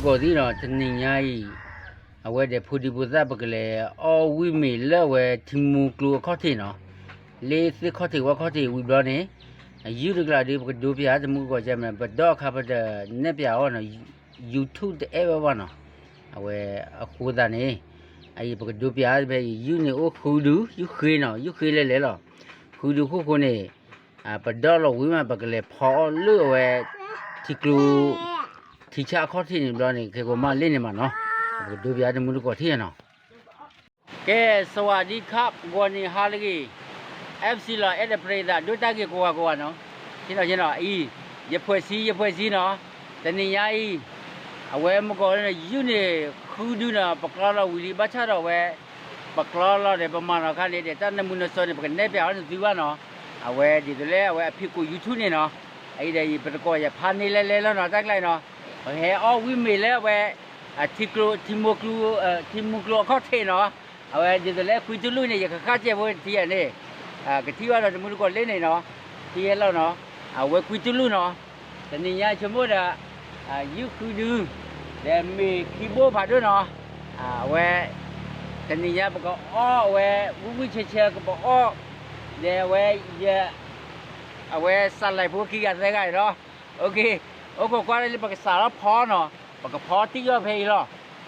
ဂီၤသ့ၣ်နီၤ တနံၤညါအံၤ အဝဲဒီးဖိဒံဖိသၣ် ပကလဲၤအီၣ်ဝံၣ်မ့ၤလၢအဝဲထံမူကျိအခီၣ်ထံးနီၤ, လၢသ့ၣ်ခီၣ်ထံးဝၣ်ခီၣ်ထံးဝံၤဘျီန့ၣ် ယုၢ်တကျါဒုး ပကဒိပၠးတမူတကိးကဲမ့ၢ် ပဒီအခါပတနဲၣ်ပၠးအီၤနီၤ, YouTube တအဲၣ်ဝဲဘၣ်နီၤ, အဝဲအဃိသတးန့ၣ် အအံၤပကဒိပၠးဖဲအံၤ ယုၢ်န့ၣ်အိၣ်ဃုဒု ယုၢ်ဃ့နီၤ ယုၢ်ဃ့လဲၤလဲၤလီၤ, ဃုဒုခိၣ်ဃိန့ၣ် ပဒီလီၤဝံၤမး ပကလဲၤဖီအီၣ်လၢအဝဲ ထံကျိ ထံဆၣ်အခီၣ်ထံးန့ၣ်ဘျီန့ၣ် ခဲကိးမးလ့ၣ်န့ၣ်မးနီၤ, ပကဒိပၠးတမူတကိးထံၣ်နီၤ. ကဲ สวัสดีครับ ဂီၤနံၤဟါလၢအဂ့ၤ FC လီၤ အဲၣ်ဒိးပရ့သး ဒိၣ်တၢ်ဂ့ၤကိးဂၤကိးဂၤနီၤ, ဆ့ၣ်နီၤဆ့ၣ်နီၤ အံၤ ယဖှဲးဆံ ယဖှဲးဆံနီၤ, တနံၤညါအံၤ အဝဲမုၢ်ကီၤလၢယုၢ်န့ၣ် ဃုဒုနီၤ ပကျီလီၤဝံၤလံ ဘၣ်ဆၣ်ဒီးအဝဲ ပကျီလီၤဒီး ပမၤနီၤခါန့ၣ်ဒီး တၢ်နၢမူနၢဆှီန့ၣ် ပကနဲၣ်ပၠးအီၤနသုဘၣ်နီၤ, အဝဲဒ်သိးလၢအဝဲအဖံးကိး YouTube န့ၣ်နီၤ, အအံၤဒီးအံၤ ပတကိးယဖးန့ၢ်လဲၤလဲၤလီၤနီၤ တၢ်ကျါအံၤနီၤ, ပဟဲအီၣ်ဝံၣ်မ့ၤလၢအဝဲ ထံကျိ ထံမူကျိ ထံမူကျိအခီၣ်ထံးနီၤ, အဝဲဒ်သိးလၢခွံတူၢ်လူၢ်န့ၣ် ယကဃၣ်စဲးဖိထံယဲၢ်န့ၣ်, ကထံၣ်ဘၣ်ဒီးတမူတကိးလ့ၣ်န့ၣ်နီၤ, ထံယဲၢ်လီၤနီၤ, အဝဲခွံတူၢ်လူၢ်နီၤ, တနံၤညါဆိကမိၣ်ဒီး ယုၢ်ဃုဒု ဒီးမ့ၤခံဘိဖးဒိၣ်နီၤ, အဝဲ တနံၤညါပကအီၣ်အဝဲ ဝံၣ်ဝံၣ်ဆဲးဆဲးကပအီၣ်, ဒီးအဝဲ ယ အဝဲစးလဲၤဖိခံဂၤသၢဂၤအံၤလီၤ, အိၣ်ခိးကွၢ်လၢပကစးထီၣ်ဖီနီၤ, ပကဖီတံၢ်အီၣ်ဖဲအံၤလီၤ,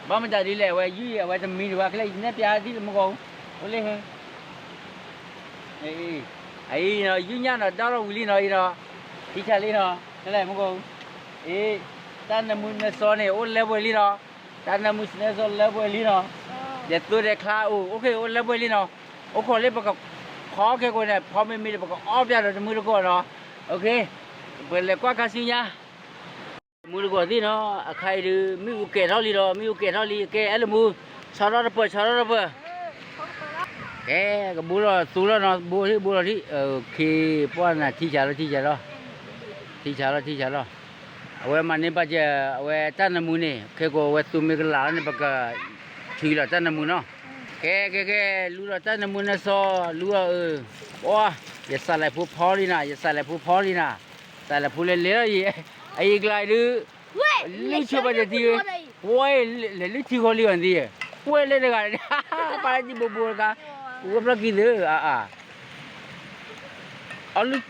ဘၣ်မတၤဒ်လဲၣ် အဝဲယုၢ်အံၤ အဝဲတမံၤဒံးဘၣ် ကလဲၤနဲၣ်ပၠးဒ်တမူကီၢ်, အိၣ်လၢ အံၤနီၤ ယုၢ်ညၣ်နီၤ ဒီလီၤဝံၤလံနီၤအံၤနီၤ, ထံဆးလံနီၤ ကလဲၤမူကီၢ်, အံၤ တၢ်နၢမူနၢဆှီန့ၣ် အိၣ်လၢပှဲၤလံနီၤ, တၢ်နၢမူနၢဆှီလၢပှဲၤလံနီၤ, ဒီးသိဒီးချါအိၣ် အိၣ်ခိး အိၣ်လၢပှဲၤလံနီၤ, အိၣ်ခိးလၢပကဖီခဲကိးန့ၣ် ဖီမ့ၢ်မ့ၢ်ဒီး ပကအီၣ်ပၠးဒီးတမူတကိးနီၤ, ပလဲၤကွၢ်ခါဆူညါ တမူတကိးသ့ၣ်နီၤ, အခါအံၤဒုး မ့ၣ်အူကဲၤထီၣ်လံဒီး မ့ၣ်အူကဲၤထီၣ်လံ ကဲအဲၣ်လၢမူ, ဆီထီၣ်တပၢၢ် ဆီထီၣ်တပၢၢ်, ကဲ ကဘိလီၤသူလီၤနီၤ ဘိထံၣ်ဘိလီၤထံၣ်, ခ့ ပှၢ်နၤ ထံဆးလီၤ ထံဆးလီၤ, ထံဆးလီၤ ထံဆးလီၤ, အဝဲမၤန့ၢ်ဘၣ်ကဲ အဝဲတၢ်နၢမူန့ၣ် ခဲကိးအဝဲသူမ့ၢ်ကလးလီၤန့ၣ် ပကထုးလီၤတၢ်နၢမူနီၤ, ကဲ ကဲ ကဲ လူလီၤတၢ်နၢမူနၢဆှီ လူအီၤအၢ, ပှၢ် ယစးလဲၤဖိဖီလံနၤ ယစးလဲၤဖိဖီလံနၤ, စးလဲၤဖိလဲၤလဲၤလီၤအံၤ, အအံၤကျါဒုး လုၢ်ဆိပာ်တထံ, ဝဲလဲၤလုၢ်ထံဃီလံအီၤသံ, ဝဲလဲၤတဂၤ, ပၢ်ဒံဘိဘိတခါ, ဝဲဖျီၣ်ကံၤသၢ, အါအါ, အီလုၢ်ကၠီဒီး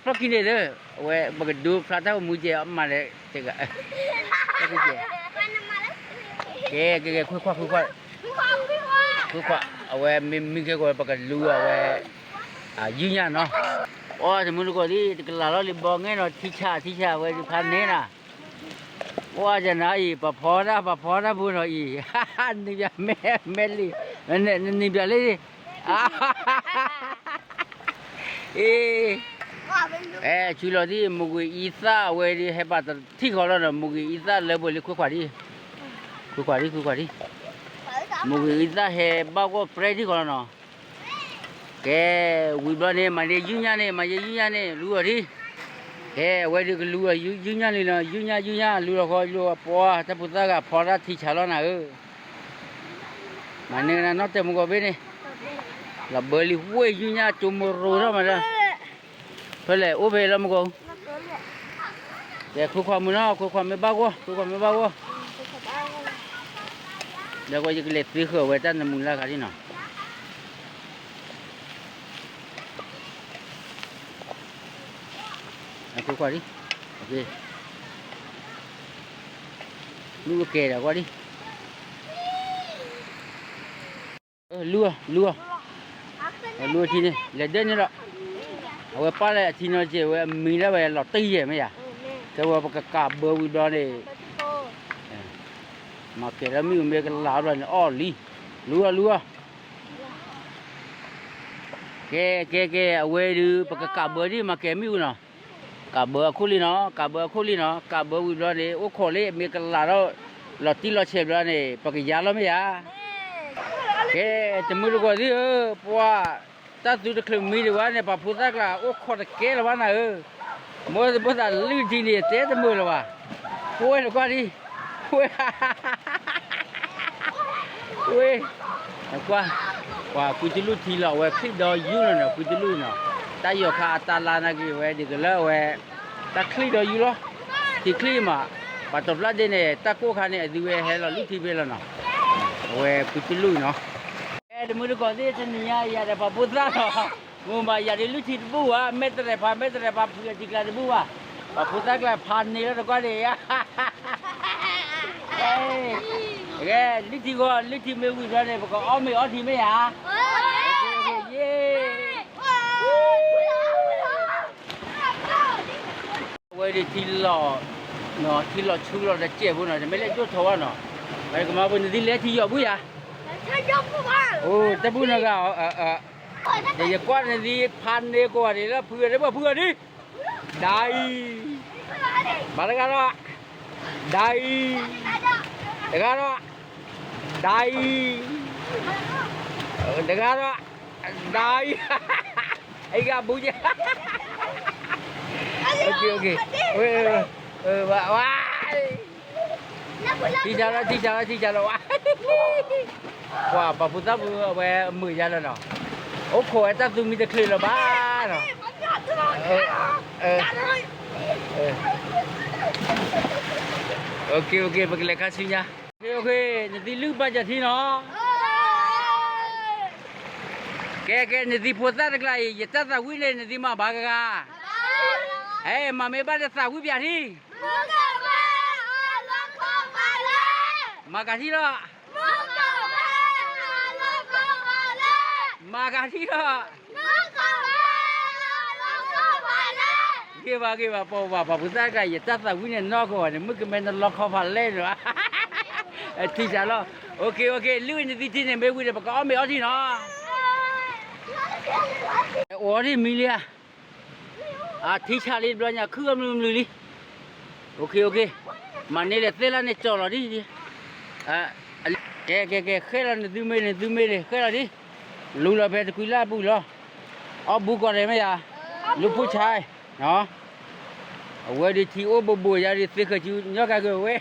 ဖျီၣ်ကံၤန့ၣ်သၢ, အဝဲပကဒိဖျါတၢ်အိၣ်မူကဲ အမၤလဲၣ်တဂၤ, ကဲ ကဲ ကဲ ခွ့ခွါ ခွ့ခွါ, ခွ့ခွါ, အဝဲမ့ၢ်မံခဲကိး ပကလူအီၤဝဲ ယုၢ်ညၣ်နီၤ, အီ တမူတကိးသ့ၣ် တကလးလီၤလံ ဘီငဲၢ်နီၤ ထံဆး ထံဆး အဝဲဒုးဖးန့ၢ်နၤ ပှၢ်ကနၤအံၤ ပှၤဖီတၢ် ပှၤဖီတၢ်ဖိနီၤအံၤ, နံၤဘျးမဲ မဲလံ, နံၤဘျးလံ, အ့, အဲ ဆူလီၤသံၣ် မူဂ့ၤအံသၣ်အဝဲဒ်ဟဲပာ်တထံၣ်ဃီလီၤနီၤ မူဂ့ၤအံသၣ်လၢပှဲၤလံ ခွ့ခွါဒံ, ခွ့ခွါဒံ ခွ့ခွါဒံ, မူဂ့ၤအံသၣ်ဟဲဘၣ်ဂီၢ်ပြဲထံၣ်ဃီလီၤနီၤ ကဲ, ဝံၤဘျီန့ၣ် မၤန့ၢ်ယုၢ်ညၣ်န့ၣ် မၤယဲယုၢ်ညၣ်န့ၣ် လူအီၤဒံ, ကဲ, အဝဲဒုးကလူအီၤ ယုၢ်ညၣ်လံနီၤ ယုၢ်ညၣ် ယုၢ်ညၣ် လူလီၤဃီ လူလီၤဃီ ပှၤ တၢ်ဖိသၣ်ဂၤဖီတၢ်ထံဆးလီၤနၤဧၢ, မၤန့ၢ်ကနၤနီၢ်တဲာ်မူကီၢ်ဘ့ၣ်န့ၣ်, လီၤဘၢလံဝဲယုၢ်ညၣ်ကၠိမရိထီၣ်မးလၢ ဖဲလဲၣ် အိၣ်ဖဲလီၤမူကီၢ်, ကဲ ခွ့ခွါမုၢ်နီၤ ခွ့ခွါမ့ၢ်ဘၣ်ဂီၢ် ခွ့ခွါမ့ၢ်ဘၣ်ဂီၢ် ဒီးကွၢ်ယကလဲၤသ့ဃၢၤဝဲတၢ်နၢမူလၢခါဒ်နီၤ, ခွ့ခွါဒံ, မ့ၣ်အူကဲၤဒီးကွၢ်ဒံ, လူအီၤ လူအီၤ, လူအီၤထံန့ၣ် လဲၤဒၢန့ၣ်လီၤ, အဝဲပၢ်လၢအထံနီၤစဲးဝဲအမံၤလၢဝဲလီၤတံၢ်ယဲၢ်မ့ၢ်ယၤ, ကဲဝဲပကကးဘၢဝံၤဘျီန့ၣ် မၤကဲၤလၢမ့ၣ်အူမ့ၢ်ကလးဘျီန့ၣ် အီၣ်လံ, လူအီၤ လူအီၤ, ကဲ ကဲ ကဲ အဝဲဒုး ပကကးဘၢဒ်မၤကဲၤမ့ၣ်အူနီၤ, ကးဘၢအခိၣ်လံနီၤ ကးဘၢအခိၣ်လံနီၤ ကးဘၢဝံၤဘျီန့ၣ် အိၣ်ခိးလၢအမ့ၢ်ကလးထီၣ် လီၤတံၢ်လီၤဆဲးဘျီန့ၣ် ပကယါလီၤမ့ၢ်ယၤ, ကဲ တမုၢ်တကိးသ့ၣ်ဧၢ, ပှၤ တၢ်သုတချုးမံဒံးဘၣ်န့ၣ် ပှၤဖိသၣ်ကျါ အိၣ်ခိးတကဲလၢၤဘၣ်နၤဧၢ, မ့ၢ်သဘိသးလုၢ်ထံန့ၣ် တဲတမုာ်လၢၤဘၣ်, ပဝဲနကွၢ်ဒံ, ပဝဲ ဝ့, နကွၢ်, ပှၤကွံတလူၢ်ထံလီၤ အဝဲချံၣ်ဒီးယူၢ်လီၤနီၤ ကွံတလူၢ်နီၤ, တၢ်ယီၤခါအတၢ်လါနာ်က့ၤဝဲဒ်သိးလၢအဝဲ, တၢ်ချံၣ်ဒီးယူၢ်လီၤ, ထံချံၣ်မး, ပှၤတီၤပျၢ်ဒ့န့ၣ် တၢ်ကိၢ်ခါန့ၣ် အသုဝဲဟဲလီၤလုၢ်ထံဖဲလီၤနီၤ, အဝဲဖုတလူၢ်နီၤ. အဲ တမုၢ်တကိးသ့ၣ် တနံၤညါယၤဒီးပှၤဖိသၣ်လီၤ, မိၢ်မးယၤဒုးလုၢ်ထံတဘူၣ်ဘၣ်, မဲာ်တရဲၣ်ဖး မဲာ်တရဲၣ်ဖး ဖုအထံကျါတဘူၣ်ဘၣ်, ပှၤဖိသၣ်ကျါဖးန့ၢ်လီၤတကွၢ်န့ၣ်, ကဲ လုၢ်ထံဂီၢ် လုၢ်ထံမ့ၢ်ဝံၤဘျီန့ၣ် ပကအီၣ်မ့ၤအီထံမ့ၢ်ဧါ, ယ့ အဝဲဒၣ်ထံလီၤ, ထံလီၤဆူလီၤတစဲးဖိနီၤ, တမ့ၢ်လၢဒိၣ်ထီၣ်ဘၣ်နီၤ, ကမၤပနသံလဲၤထံယီၤဘူၣ်ယၤ, အိၣ်တဘူၣ်နီၤဂၤ, ဒီးယကွၢ်နသံဖးန့ၢ်ကိးဂၤဒဲးလၢဖုဂၤဒဲး ပှၤဖုဂၤဒဲး, ဒၤအံၤ, မၤတဂၤဒီး, ဒၤအံၤ, တဂၤဒီး, ဒၤအံၤ, တဂၤဒီး, ဒၤအံၤ, အံၤဂၤဘူယဲ, ဝဲ, ဝဲ, ထံဆါလီၤ ထံဆါလီၤ ထံဆါလီၤဝဲ, ပှၤပှၤဖိသၣ်ဖိအဝဲမုာ်ယါလီၤနီၤ, အိၣ်ခိးဝဲတၢ်သူမံတချုးလၢၤဘၣ်နီၤ, ပကလဲၤခါဆူညါ, နသံလုၢ်ဘၣ်စၢၤထံနီၤ ကဲကဲ နသံဖိသၣ်တကျါအံၤ ယတၢ်သးဝံၣ်န့ၣ် နသံမၤဘၣ်ဂၤဂၤ, ဟဲ မၤမ့ၢ်ဘၣ်ဒီးသးဝံၣ်ပၠးထံ, မၤကၤထံလီၤ, မၤကၤထံလီၤ, ဂ့ၤဘၣ်ဂ့ၤဘၣ် ပှၤပှၤဖိသၣ်တကျါ ယတၢ်သးဝံၣ်န့ၣ် နီၢ်ကီၢ်ဘၣ်န့ၣ် မုၣ်ကမဲနလီခီဖးလဲၣ်န့ၣ်, ထံဆါလီၤ, အိၣ်ခိးဝဲက့ၤလုၢ်နသံထံန့ၣ် မ့ၢ်ဝံၤန့ၣ် ပကအီၣ်မ့ၤအီထံနီၤ, အိၣ်ထံမံလံဧါ အထံဆါလံတဘျီညါ ခုၣ်အမုၢ်မုၢ်လံ, အိၣ်ခိးဝဲက့ၤ, မၤန့ၢ်လဲၤသ့လၢန့ၣ်ကၠီၣ်လီၤဒ်, ကဲကဲကဲ ဃဲလီၤနသုမ့ၢ်န့ၣ် သုမ့ၢ်န့ၣ် ဃဲလီၤဒ်, လူလီၤဖဲတကွံလၢအပူၤလီၤ, အီၣ်ဘူးကီၢ်န့ၣ်မ့ၢ်ဧါ, လူဖိဆါ, အဝဲဒၣ်ထံအိၣ်ဘူးဘူးယၤဒ်သ့ဃၢၤစုညီကၤက့ၤဝဲ,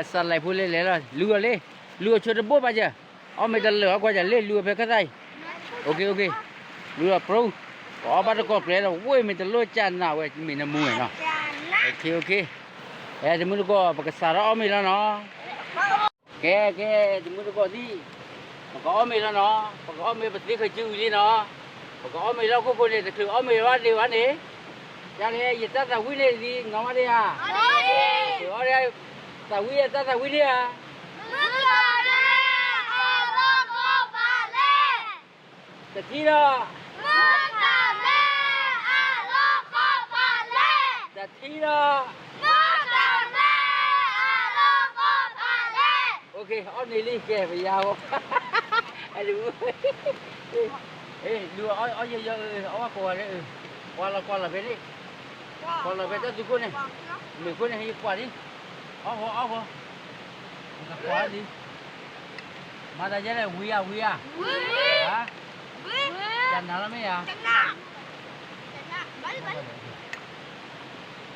စးလဲၤဖိလဲၤလဲၤလီၤ လူအီၤလံ, လူအီၤဆိတဘိၣ်ဘၣ်ယၤ အီၣ်မ့ၢ်တလၢာ်အကွၢ်ယၤလၢလူအီၤဖဲခၢၣ်သးအံၤ, အိၣ်ခိးအိၣ်ခိး, လူအီၤပြူ, ကအီၣ်ဘၣ်တကိးပျဲလီၤ ဝ့ၢ်မ့ၢ်တလိၣ်ကၢ်နၤဝဲ မ့ၢ်နမူဝဲနီၤ, အိၣ်ခိးအိၣ်ခိး, အဲ တမုၢ်တကိး ပကစးထီၣ်အီၣ်မ့ၤလီၤနီၤ ကဲကဲ တမုၢ်တကိးသံ, ပကအီၣ်မ့ၤလီၤနီၤ, ပကအီၣ်မ့ၤပသ့ဃုာ်စုဝံၤလံနီၤ, ပကအီၣ်မ့ၤလၢခိၣ်ဖိန့ၣ် တချုးအီၣ်မ့ၤဘၣ်ဒံးဘၣ်န့ၣ်, ယၤန့ၣ် ယတၢ်သးဝံၣ်န့ၣ်ဒ်နီၤဘၣ်ဒံးဧါ, တချုးအီၣ်ဒံး, သးဝံၣ်ယတၢ်သးဝံၣ်န့ၣ်ဧါ, တထံၣ်ဒီး, တထံၣ်ဒီး, အီၣ်န့ၢ်လံကဲပယါဂီၢ်, လူၤအီၣ်ယီၤယီၤ အီၣ်ဝဲကိးဂၤလၢ, ကွၢ်လီၤကွၢ်လီၤဖဲန့ၣ်, ကွၢ်လီၤဖဲတၢ်သူခိၣ်န့ၣ်, မ့ၢ်ခိၣ်န့ၣ် ဟဲယကွၢ်လံ, အီၣ်ဂီၤအီၣ်ဂီၤ, နကွၢ်လံ မၤသးယဲလဲၣ် ဝံၤဧါ ဝံၤဧါ, တနၤလီၤမ့ၢ်ဧါ,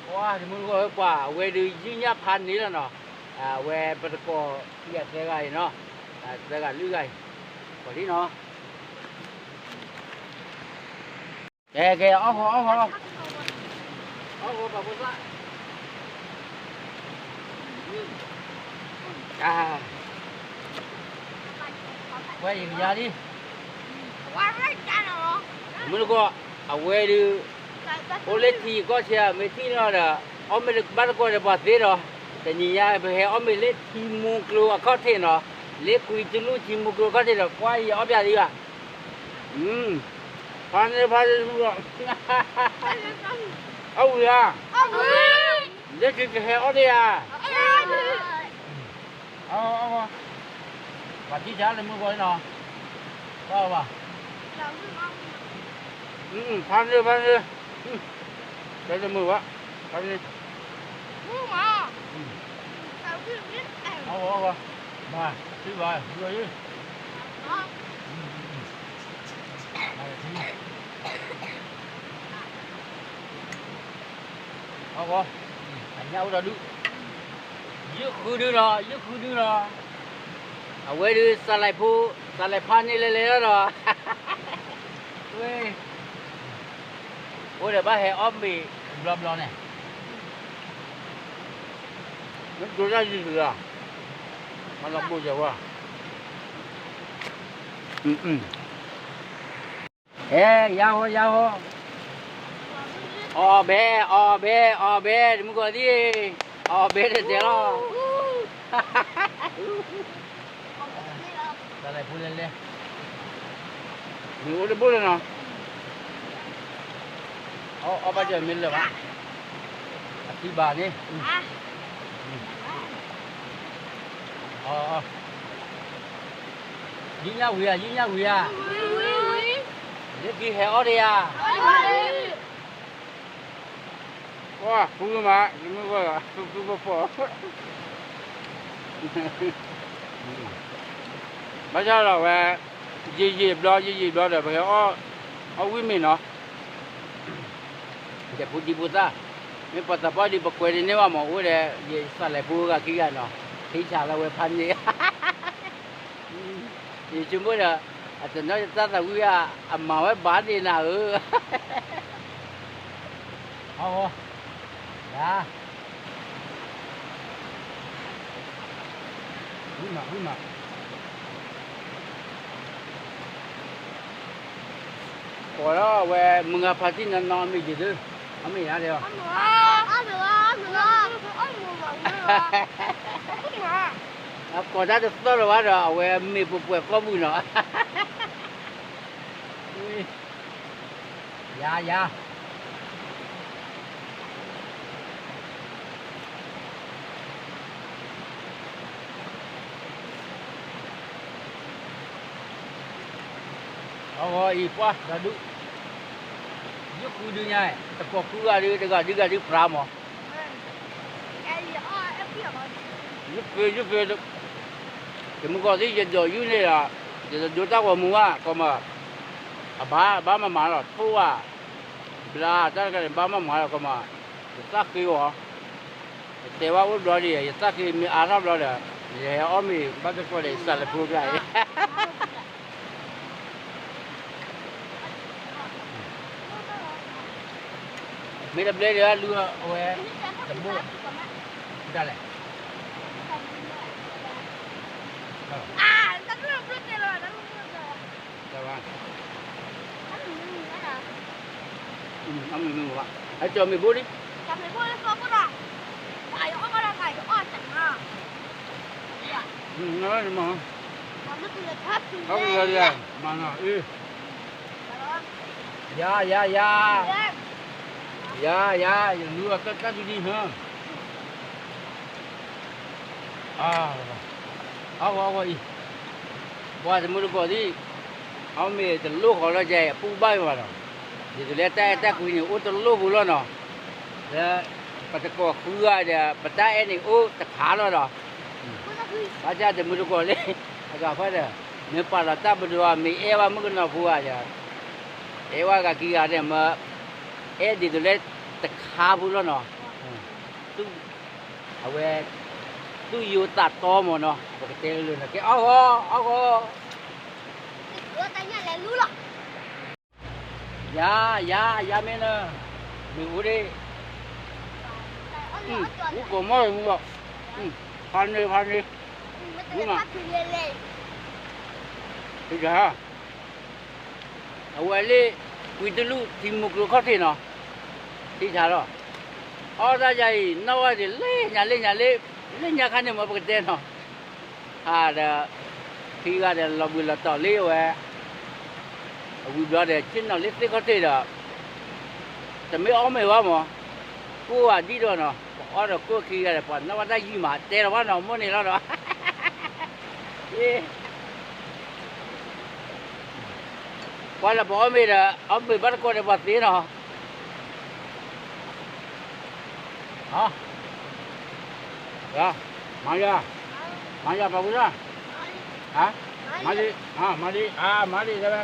ကွၢ်တမုၢ်တကိးကွၢ် အဝဲဒုးယုၢ်ညၣ်ဖးန့ၢ်လီၤနီၤ, အဝဲပတကိးခံဂၤသၢဂၤအံၤနီၤ, သၢဂၤလွံၢ်ဂၤအံၤ, ကွၢ်လံနီၤ, ကဲကဲ အီၣ်ဂီၤအီၣ်ဂီၤ, အီၣ်ဂီၤပှၤဖိသၣ် ဝဲအံၤကယၤလံ, မုၢ်တကိး, အဝဲဒုး, အိၣ်လၢထံကီၢ်ဆဲး မ့ၢ်ထံၣ်နီၤဒီး, အီၣ်မ့ၢ်ဘၣ်တကိးဒီးပှၤသ့ဒီး, တနံၤညါပဟဲအီၣ်မ့ၢ်လၢထံမူကျိအခီၣ်ထံးနီၤ, လၢကွံတလူၢ်ထံမူကျိအခီၣ်ထံးဒီး ကွၢ်ယအီၣ်ပၠးသံဘၣ်, ဖါန့ၢ်ဖါန့ၢ်မုၢ်ဒီး, အဝံၤဧါ, လၢထံကဟဲအီၣ်ဒံးဧါ ပှၤထံၣ်ဆါလၢမုၢ်ဂီၤနီၤ, ဘၣ်ဘၣ်, ဖါန့ၢ်ဖါန့ၢ်, တဲတမုာ်ဘၣ်, ဖါန့ၢ်, အီၣ်ဂီၤအီၣ်ဂီၤ, ဘၣ်, ထံၣ်ဘၣ်, ယိၤယိၤ, အီၣ်ဂီၤ, အညၣ်အိၣ်ဒီးဒုး, ယုၢ်ဃုဒုလီၤ ယုၢ်ဃုဒုလီၤ, အဝဲဒုးစးလဲၤဖိ, စးလဲၤဖါန့ၢ်လဲၤလဲၤလီၤဒီး, ဝဲ, အိၣ်ဒီးဘၣ်ဟဲအီၣ်မ့ၤ, ဘျီဘျီန့ၣ်, ဒိတၢ်ယုၢ်သုလီၤ, မၤလီၤဘိၣ်ယဝဲ, ဟဲ, ယၤဟီ, ယၤဟီ, အီၣ်ဘဲ, အီၣ်ဘဲ, အီၣ်ဘဲ, တမုၢ်ကီၢ်သံ, အီၣ်ဘဲတတဲလီၤ. တၢ်လဲၤဖိလဲၤလဲၤ, မ့ၢ်အိၣ်တဘိလၢနီၤ, အီၣ်ဘၣ်ဒီးမ့ၢ်လၢာ်ဘၣ်, အသံဘၣ်န့ၣ်, ယုၢ်ညါဝံၤဧါ, ယုၢ်ညါဝံၤဧါ, လၢခံဟဲအီၣ်တယၤ, ပှၤဃုမး, ယမ့ၢ်ဝဲ, ဃုဃုဖိဖိ, ဘၣ်ဆၣ်ဒီးဝဲ, ယံာ်ယံာ်ဘျီ ယံာ်ယံာ်ဘျီဒီး ပဟဲအီၣ်, အီၣ်ဝံၣ်မ့ၤနီၤ, ယဖိဒံဖိသၣ်, မ့ၢ်ပှၤသးပှၢ်ဒံး ပကွဲးဒံးန့ၢ်ဘၣ်မး အိၣ်ဒီး ယသးလဲၤဖိဂၤခံဂၤနီၤ, ထံဆးလၢဝဲဖးန့ၣ် ယဆိကမိၣ်ဒီး, အတနီၣ်ယတၢ်သးဝံၣ်ဧါ, အမၤဝဲဘၣ်ဒံးနၤဧၢ, အီၣ်, ယၤ, ဝံၣ်မး ဝံၣ်မး, ကိးလီၤဝဲ မုၢ်ဂၤဖါတံၢ်နီၢ်နီၢ် အမ့ၢ်ယၤဒၢ, အမ့ၢ်ယၤဒၢ, အကိးတၢ်တသီၣ်လၢၤဘၣ်ဒီး အဝဲမ့ၢ်ပှဲၤပှဲၤကီၢ်ပူၤနီၤ, ယၤ ယၤ အဂီၢ်အံၤပှၢ်ဒီဒူၣ်, ယုၢ်ဃုဒုညါ, တကိးဃုဂၤဒု တဂၤဒုဂၤဒုပြးမး, ယုၢ်ဃု ယုၢ်ဃု, တမုၢ်ကီၢ်သံ ယဒိးယုၢ်န့ၣ်ဒီး, ယတဒိတၢ်ဂီၤမူဘၣ် ကီမး, အဘၣ် ဘၣ်မၤမၤလီၤ ထိၣ်ဘၣ်, ဘျါတၢ်တခါန့ၣ် ဘၣ်မၤမၤလီၤ ကီမး, ယသးဃ့အီၤ ယတဲဘၣ်အိၣ်ဘျီဒံး ယသးဃ့မ့ၢ်အါထီၣ်ဘျီဒီး, ယဟဲအီၣ်မ့ၤဘၣ်သကိးဒီး ယစးလဲၤဖိကျါအံၤ, မ့ၢ်တဘျဲဒီးလူၤအဝဲ, တဘိ, ဒ်လဲၣ် အမ့ၢ်မ့ၢ်ဝဲ, အကၠီမ့ၢ်ဘိလံ, မၤနီၤအ့, ယၤ ယၤ ယၤ, ယၤ ယၤ ယလူၤအတၢ်တၢ်ဒ်ဒ်ဟၢ, အဂီၢ်အဂီၢ်အံၤ, ပှၤတမုၢ်တကိးသံ, အမ့ၢ်တလိၣ်ဃီလီၤကဲ အပူၤဘၣ်ဝဲဘၣ်ဒီး, ဒ်သိးလၢတၢ်အဲၣ်တၢ်ကွံန့ၣ် အိၣ်တလိၣ်ပူၤလီၤနီၤ, လၢပတကိးဃုဂၤဒီး ပတၢ်အဲၣ်န့ၣ်အိၣ်တခါလီၤဒီး, ဘၣ်ဆၣ်တမုၢ်တကိးလၢ, အဂၤဖၣ်ဒီး, မ့ၢ်ပာ်လီၤတၢ်ပဒိၣ် မ့ၢ်အဲၣ်ဝဲမုၣ်ကနီၤဖိဂၤဒီး, အဲၣ်ဝဲဂၤခံဂၤဒီးမ့ၢ်, အဲၣ်ဒ်သိးလၢတခါပူၤလီၤနီၤ, အဝဲ, သူၣ်ယိာ်သးတီမ့ၢ်နီၤ ပကတဲလၢလၢနီၤ ကဲအီၣ်ဂီၤ အီၣ်ဂီၤ, ယၤ ယၤ ယၤမ့ၢ်နၤ, မ့ၢ်အိၣ်ဒ့ၣ်, မူကိးမီၢ်မူဘၣ်, ဖးန့ၢ် ဖးန့ၢ်, မူမး, ယၤ အဝဲလၢ ကွံတလူၢ်ထံမူကျိခီၣ်ထံးနီၤ, ထံဆးလီၤ, အီၣ်တၢ်ယၤအံၤ နီၢ်ဝဲဒၣ်လၢညါလၢညါလၢ, လၢညါခါန့ၣ်မ့ၢ်ပကတဲနီၤ, ဟးဒီး, ခံဂၤဒီးလီၤဘှံးလီၤတီၤလံဝဲ, အဝံၤဘျီဒီး ဆ့ၣ်နီၤလၢသ့ၣ်ခီၣ်ထံးဒီး, တမ့ၢ်အီၣ်မ့ၤဘၣ်မး, ကိၢ်ဂၤဒံၣ်ဒီးနီၤ ပအီၣ်ဒီးကိၢ်ခံဂၤဒီး ပှၤနီၢ်ဝဲတၢ်ယံာ်မး တဲလီၤဘၣ်နီၤ မိၢ်န့ၣ်လီၤဒီး ပှၤလၢပအီၣ်မ့ၤဒီး အီၣ်မ့ၤဘၣ်တကိးဒီးပှၤသ့နီၤ, မၤယၤ, မၤယၤပှၤဝံၤလီၤ, မၤလံ, မၤလံ, မၤလံ, အါ မၤလံ, အီၣ်တ,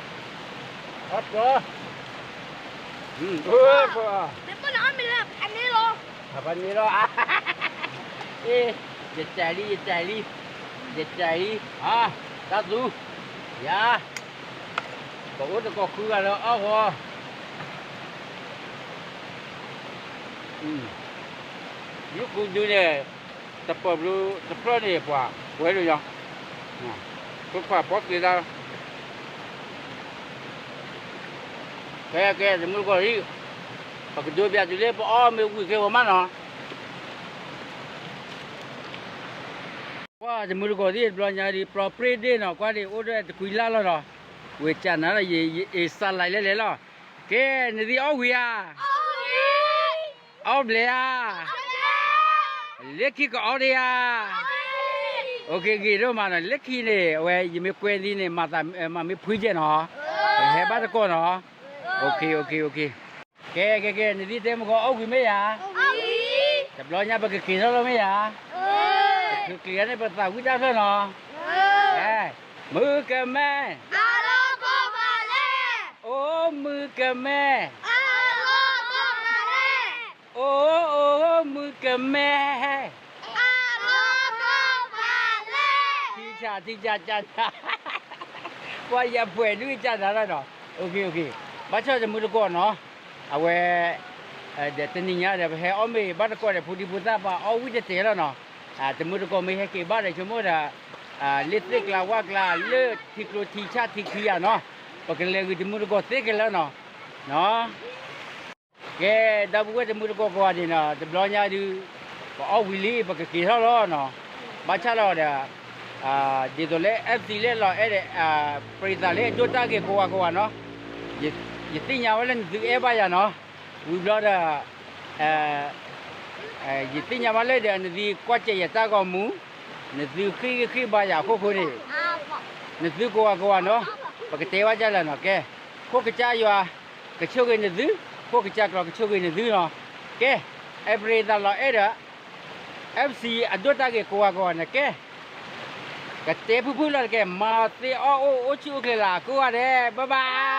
အၢ ဖးန့ၢ်လီၤ, ယတဲလံ ယတဲလံ, ယတဲလံ, အါ တၢ်သူ, ယၤ, ပအိၣ်တကိးဃုဂၤလၢအီၣ်ဂီၤ, ယုၢ်ဃုဒုန့ၣ်, တပၢၢ်ဘျုးတဖျၢၣ်န့ၣ် ပှၤဝဲဒၣ်ညီ, ဖိခွါပိာ်က့ၤတၢ်, ကဲကဲ တမုၢ်တကိးသ့ၣ်, ပကဒိးဘၣ်တုၤလၢပအီၣ်မ့ၤဝံၤကဲဝဲမးနီၤ. ကွၢ်တမုၢ်တကိးသ့ၣ် တဘျီညါဒ် ပျီပြ့ဒ့ၣ်နီၤ ကွၢ်ဒ့ၣ်အိၣ်ဒီးတကွံလၢ်လီၤနီၤ, ဝံၤကနၤလီၤ ယအ့ၣ်စးလဲလဲလဲလီၤ. ကဲ နသ့ၣ်အီၣ်ဝံၤဧါ, အီၣ်ဘျဲၣ်ဧါ, လၢခံကအီၣ်ဒံးဧါ. ဂ့ၤဒိၣ်မးနီၤ လၢခံန့ၣ် အဝဲယမ့ၢ်ကွဲသံန့ၣ် မၤမ့ၢ်ဖှံကဲနီၤ, ပဟဲဘၣ်တကိးနီၤ. ကဲကဲကဲ နသ့ၣ်တဲမုၢ်ဂီၤအီၣ်ဝံၤမ့ၢ်ဧါ, တဘျီညါပကက့ၤထီၣ်လီၤမ့ၢ်ဧါ, ပချုးကျံၤဂၤန့ၣ် ပသးဝံၣ်တၢ်ဖျၢၣ်နီၤ. မုၢ်ကမဲ, အိၣ်မုၢ်ကမဲ, အိၣ်အိၣ်မုၢ်ကမဲ, ထံဆးထံဆးကနၤ, ပှၤယပှဲၤဒုကနၤလီၤနီၤ. ဘၣ်ဆၣ်တမုၢ်တကိးနီၤ, အဝဲ ဒီးတနံၤညါဒီး ပဟဲအီၣ်မ့ၤဘၣ်တကိးဒီး ဖိဒံဖိသၣ်ပှၤအီၣ်ဝံၣ်တတဲာ်လီၤနီၤ. တမုၢ်တကိးမ့ၢ်ဟဲက့ၤဘၣ်ဒီး ဆိကမိၣ်ဒီး လၢသ့ၣ်ကျါဝၣ်ကျါ လၢထံကျိထံဆးထံခံယၤနီၤ, ပကလဲၤဂုာ်တမုၢ်တကိးသ့ကလၢနီၤ. ကဲ ဒီပုၢ်ဝဲၢ်တမုၢ်တကိးကိးဂၤဒဲးနီၤ တဘျီညါဒုး ပအီၣ်ဝံၤလံ ပကက့ၤထီၣ်လီၤနီၤ. ဘၣ်ဆၣ်လီၤဒီး ဒ်သိးလၢ FC လၢလီၤအဲၣ်ဒီး ပရံသးလၢအဒိၣ်တၢ်ဂ့ၤကိးဂၤကိးဂၤနီၤ, ယသ့ၣ်ညါဝဲလၢနသုအဲၣ်ဘၣ်ယၤနီၤ, ဝံၤဘျီဒီး ယသ့ၣ်ညါဘၣ်လၢဒီး နသုကွၢ်စဲးယတၢ်ဂီၤမူ, နသုဃ့ၢ်ဂံၢ်ဃ့ၢ်ဘါယၤအခိၣ်ဃိန့ၣ်, နသုကိးဂၤကိးဂၤနီၤ, ပကတဲဘၣ်ဒ်လဲၣ်နီၤ. ကဲ ခိၣ်ကစၢ်ယွၤ ကဆိၣ်ဂ့ၤနသု, ခိၣ်ကစၢ်ကျီကဆိၣ်ဂ့ၤနသုနီၤ. ကဲ အဲပရံသးလီၤအဲၣ်ဒီး FC အဒိၣ်တၢ်ဂ့ၤကိးဂၤကိးဂၤန့ၣ် ကဲ ကတဲဖုၣ်ဖုၣ်လီၤတကဲ မၤသ့အီၣ်အိၣ်အိၣ်ဆူၣ်အိၣ်ချ့လၢကိးဂၤဒဲး bye bye.